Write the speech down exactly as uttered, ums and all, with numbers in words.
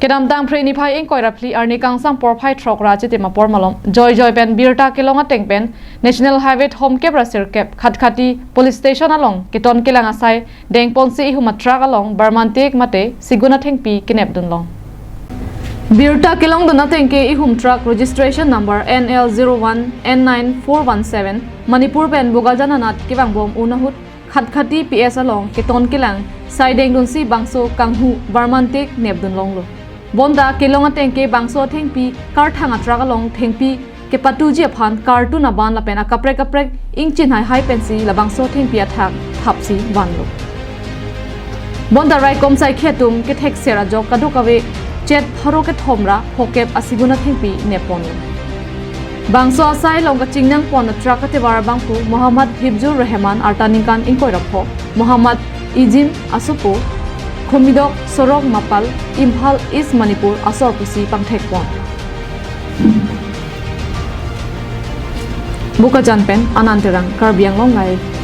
Kedamtang Phre niphai ingkoi ra phli arni kangsam porphai throk ra chitim apor malom Joijoi pen Birta kelong ateng pen National Highway thomkep ra sirkep Khatkhati Police Station along keton kelang asai dengponsi ihum a truck along barmantik mate sigun athengpi kenepdun long. Birta kelongdun ateng ke ihum truck registration number N L zero one N nine four one seven Manipur pen Bokajan anat kevangbom un ahut Khatkhati P S along keton kelang sai dengdunsi bangso kanghu barmantik nepdun longlo. Bonta kelong ateng ke bangso athengpi karthang a truck along thengpi kepatuji aphan carton aban lapen akaprek kaprek ingchin haihai pensi labangso thengpi athak thapsi vanlo. Bonta raikom saikhi atum kethekser ajok kadokave chet pharo kethom ra phokep asigun athengpi nepponlo. Bangso asai along kachingnangpon a truck atevar abangphu Mohammad Hibjur Rehman arta ningkan ingkoi ra pho, Mohammad Ijim asopo, Khomidok Sorok Mapal, Imphal East Manipur asor pusi pangthekpon. Bokajan pen Anand Terang, Karbi Anglong Live.